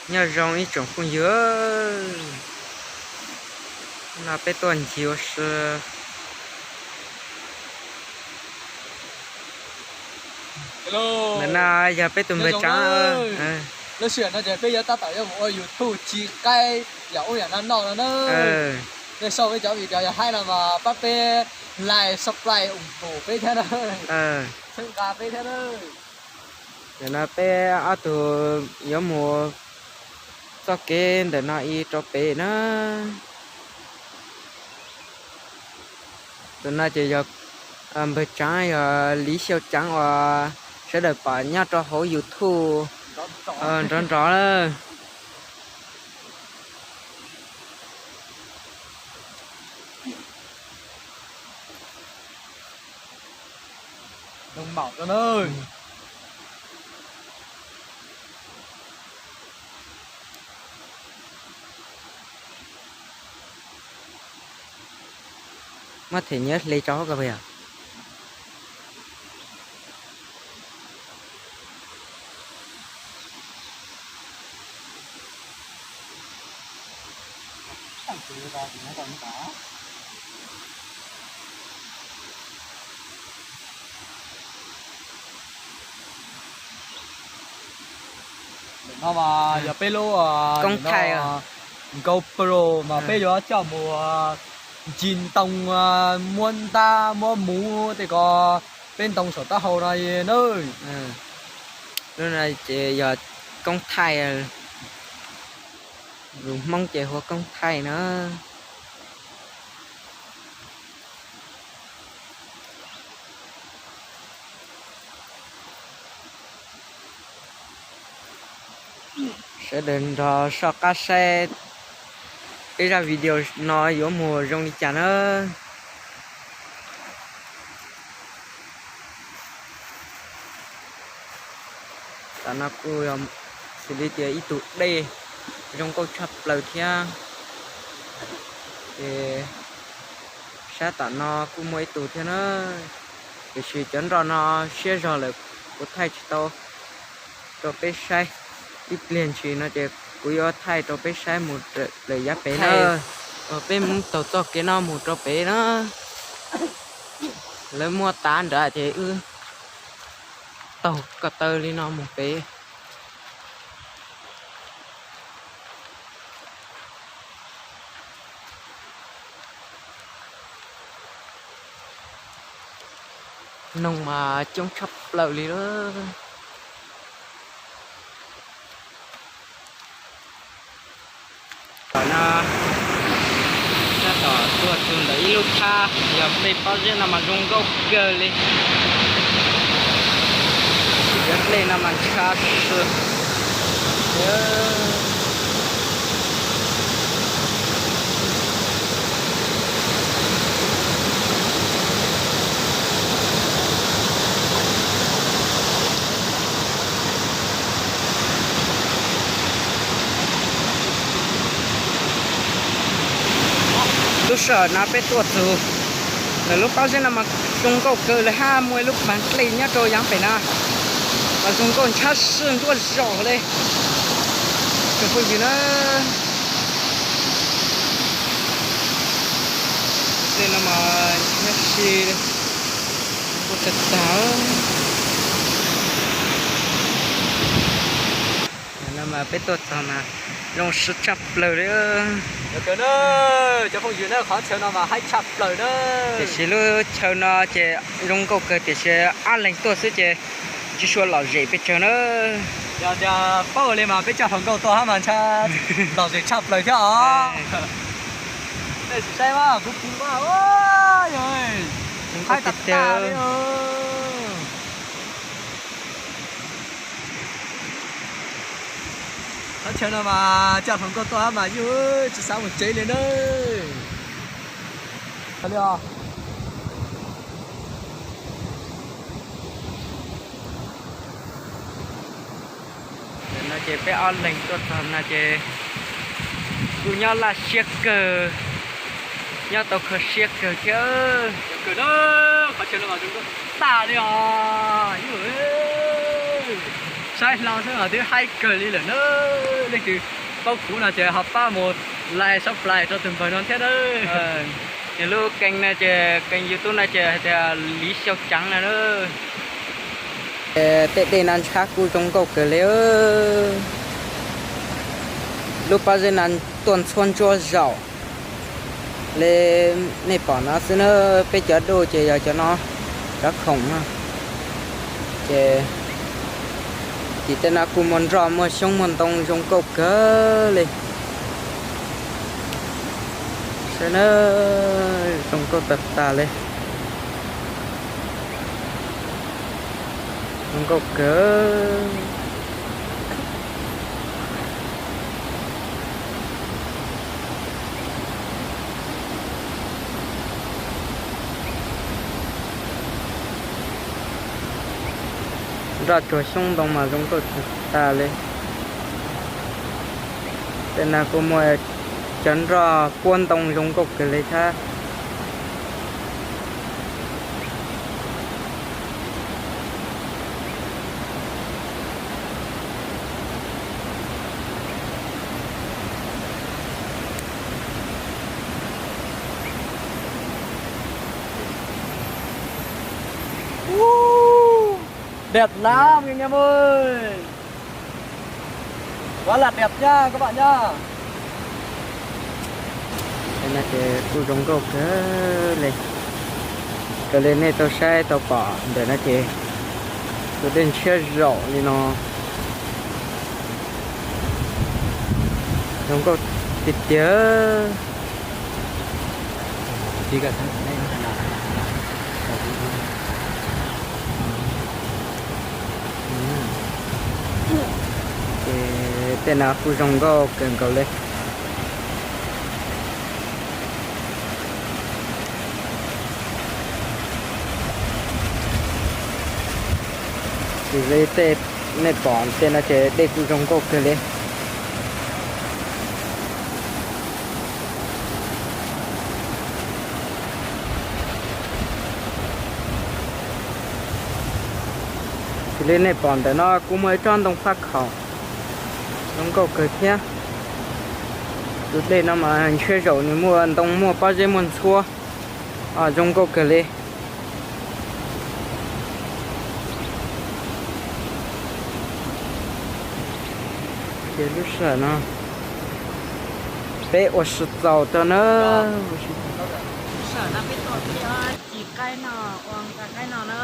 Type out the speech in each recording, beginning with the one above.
Nyob zoo ib tsoom phooj ywg, no peb tuaj ncig ua si. Ntawm no yog peb tus npawg Tsaav. Lub sij hawm no ces peb yuav tab tom yuav mus ua YouTube tsis qaib yam ub yam no noj no na. Nej sau peb cov video yog haib no mas pab peb like, subscribe, ủng hộ peb thiab na. Txhawb nqa peb thiab na. Ntawm no peb ob tug yuav mus txoj kev ntawm no ib rau pem na. Tus no ces yog npawg Tsaav, yog Liv Xyaw Tsaav uas sawv daws pom nyob rau hauv YouTube nrov nrov lawm. Muab them nyiav hle tso hauv ko yog. No mas yog peb lub koob thaij GoPro mas peb yuav coj mus ncig ntoo, muab ntab muab muv tej ko, peb ntoo saum taub hau no na. Lub no ces yog koob thaij, lus Hmoob ces hu ua koob thaij na. Sawv daws nrog soj qab saib peb zaj video no yuav mus zoo li cas na. Tam no kuj xws li tias ib tug dej zoo nkauj tshaj plaws thiab. Ces sab tam no kuj muaj ib tug thiab na, tiam sis cov nroj no siab zog lawm kuv thaij tsis tau rau peb saib. Ib pliag ntsis no ces kuv yuav thaij rau peb saib mus lawm yav pem na. Peb mus taug txoj kev no mus rau pem na. Lawv muaj tav nrad ces wb taug ko taw li no mus pem. Noog mas coob tshaj plaws li lawm. Tom no tab tom tuaj txog ntawm ib lub thab, yog tej pob zeb no mas zoo nkauj kawg li. Cov dej no mas ntshav xwb. Lub sij hawm no peb tuaj txog ntawm lub pob zeb no mas zoo nkauj kawg li hab, muaj ib lub pas dlej nyob rau yav pem no mas zoo nkauj ntshav xwb, nruab zog li. Tsoom phooj ywg na, dlej no mas ntshav si, zoo nkauj tag tag. No mas peb tuaj txog mas zoo siab tshaj plaws li. Cov phooj ywg na, qhov chaw no mas haib tshaj plaws na. Tiam sis lub chaw no ces zoo nkauj kawg tiam sis ob leeg tuaj xwb ces tsis tshua lom zem pes tsawg na. Yog tias paub ua li mas peb coj hluas nkauj tuaj hab mas ntshe lom zem tshaj plaws thiab os. Nej sim saib mas kuv pw mas, yog haib tag tag li. Qhov chaw no mas coj hluas nkauj tuaj hab mas yus tsis xav mus tsev li na. Ntawm no ces peb ob leeg tuaj txog no ces kuj nyob laj siab kawg, nyob tau kho siab kawg thiab. Qhov chaw no mas zoo nkauj tag li os. Saib hlo xwb mas twb haib kawg li lawm na. Leej twg paub kuv no ces ho pab mus like subscribe rau tus npawg no thiab na. Nws lub kênh no ces kênh YouTube no ces hais tias Liv Xyooj Ceev no na. Tej dej no ntshab kuj zoo nkauj kawg li. Lub pob zeb no tuaj ntxhua ntsuab zaum li nej pom no xwb na. Peb cov duj ces yog cov no, cov khoom no. Ces tim tej no kuj muaj nroj muaj xyoob muaj ntoo zoo nkauj kawg li. Saib na, zoo nkauj tag tag li. Zoo nkauj kawg. Nroj tsuag xyoob ntoo mas zoo nkauj tag tag li. Tej no kuj muaj cov nroj puab ntoo zoo nkauj kawg li thiab. Đẹp lắm anh em ơi. Quá là đẹp nha các bạn nha. Tej no ces kuj zoo nkauj kawg li. Raws li nej tau saib tau pom ntawm no ces tus dej ntshiab zaum li no. Zoo nkauj tiag tiag. Ces tej no kuj zoo nkauj kawg nkaus li. Xws li tej nej pom tej no ces dej kuj zoo nkauj kawg li. Xws li nej pom ntawm no kuj muaj ib tsob ntoo faj khaum zoo nkauj kawg thiab. Tus dej no mas ntshiab zaum nws muaj ntoo muaj pob zeb muaj ntxhuab, zoo nkauj kawg li. Ces lub sij hawm no peb ua si txaus tau na. Lub sij hawm no peb tuaj peb yuav ci qaib no, ua nqa qaib no na.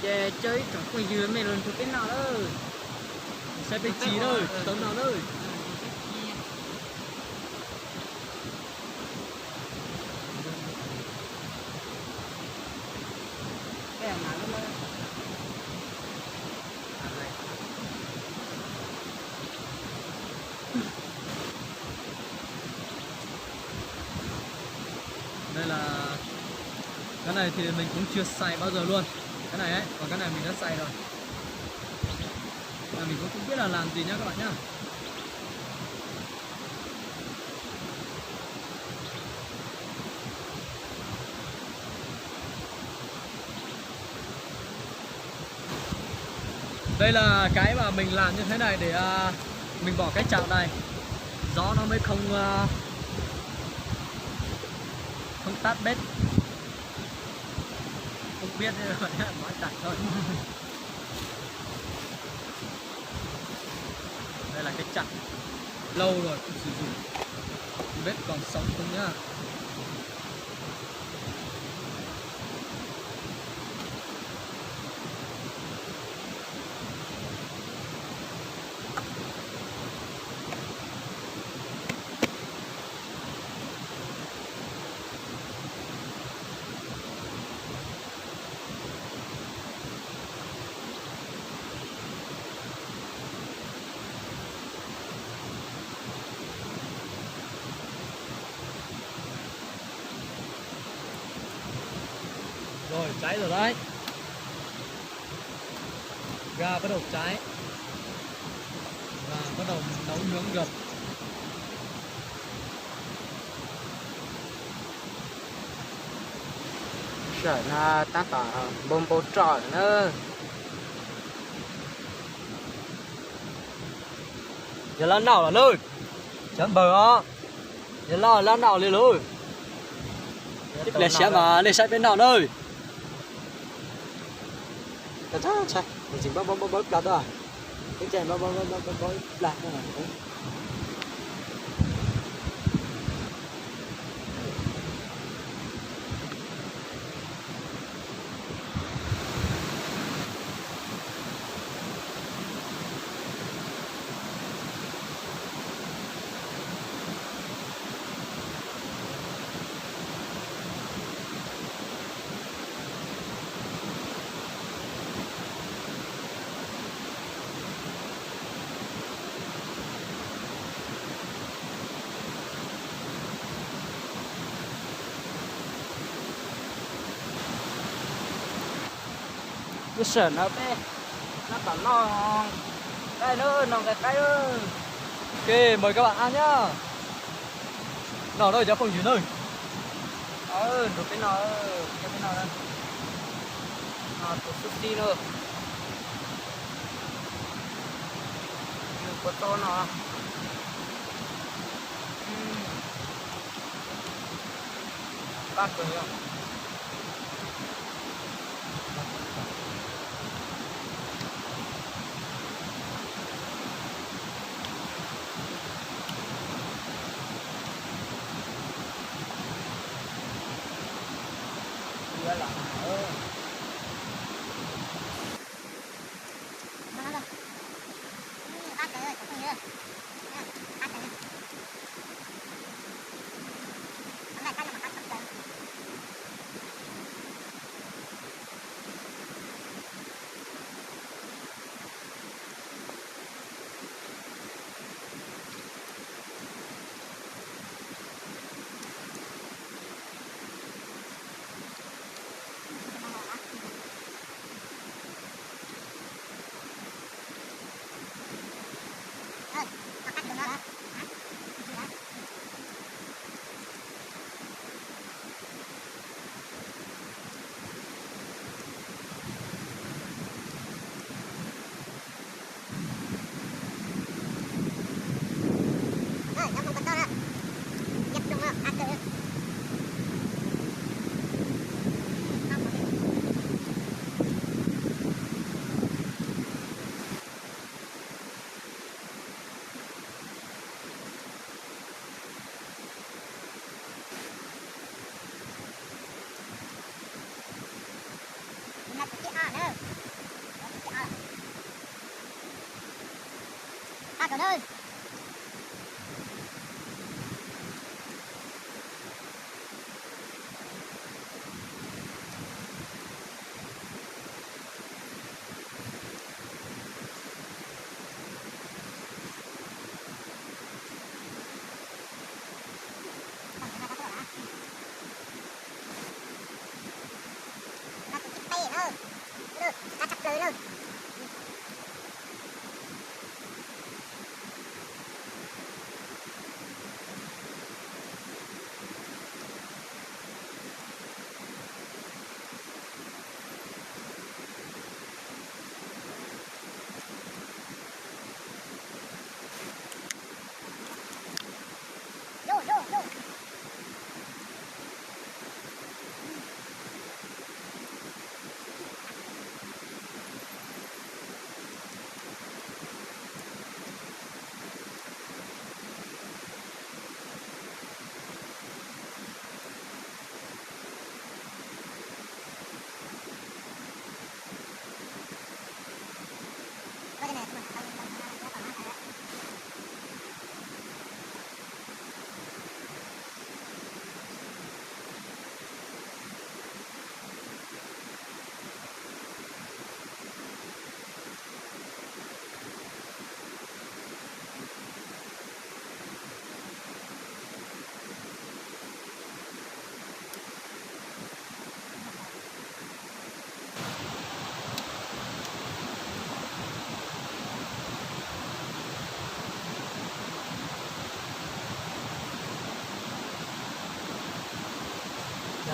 Ces coj ib tsoom phooj ywg mej los nrog peb noj lawm. Saib peb ci lawm, tsis tau noj lawm. Đây là cái này thì mình cũng chưa xài bao giờ luôn. Cái này ấy, còn cái này mình đã xài rồi. Mà mình cũng không biết là làm gì nhá các bạn nhá. Đây là cái mà mình làm như thế này để à, mình bỏ cái chảo này. Gió nó mới không à, không tắt bếp. Không biết nên nói tạm thôi. Đây là cái chảo lâu rồi không sử dụng. Không biết còn sống không nhá. Rồi, cháy rồi đấy. Ga bắt đầu cháy. Và bắt đầu nấu nướng dần. Lawm no tab tom npau npau roj lawm na. Yog lab nau los nawb, cov npawg os, yog lab lab nau li lawm. Ib pliag siav mas nej saib peb noj nawb. Ntshai, ntshai, nws tseem npau npau npau plag tuaj. Ib pliag npau npau npau npau ib plag tuaj. Lub sij hawm no peb tab tom noj qaib lawm, noj nqaij qaib lawm. Ok, mời các bạn ăn nhá. Noj nawb cov phooj ywg nawb. Nrog peb noj, nrog peb noj. Noj tus xub xib nawb. Yus kua txob no. Qab kawg yog.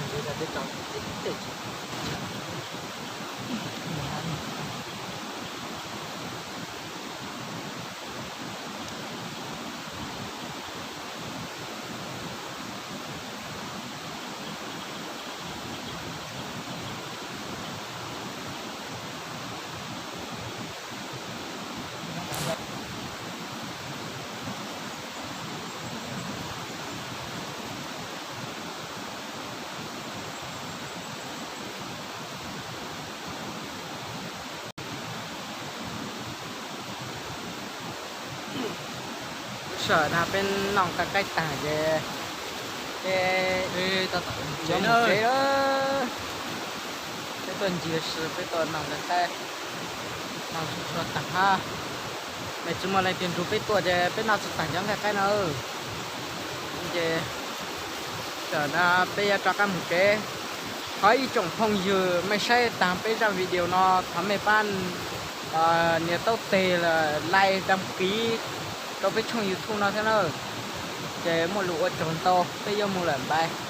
Lub sij hawm no peb noj nqaij qaib tag ces peb yuav mus tsev lawm. Peb tuaj ncig si peb tuaj noj nqaij qaib, noj tsuag tsuag tag hab. Mej tsis muaj leej twg nrug peb tuaj ces peb noj tsuag tag cov nqaij qaib no. Ces tam no peb yuav rov qab mus tsev. Thov ib tsoom phooj ywg mej saib tag peb zaj video no thov mej pab nias taub teg, like, đăng ký rau peb tshooj YouTube no thiab na. Ces muaj lus ua tsaug ntau, peb yuav mus lawm, bye.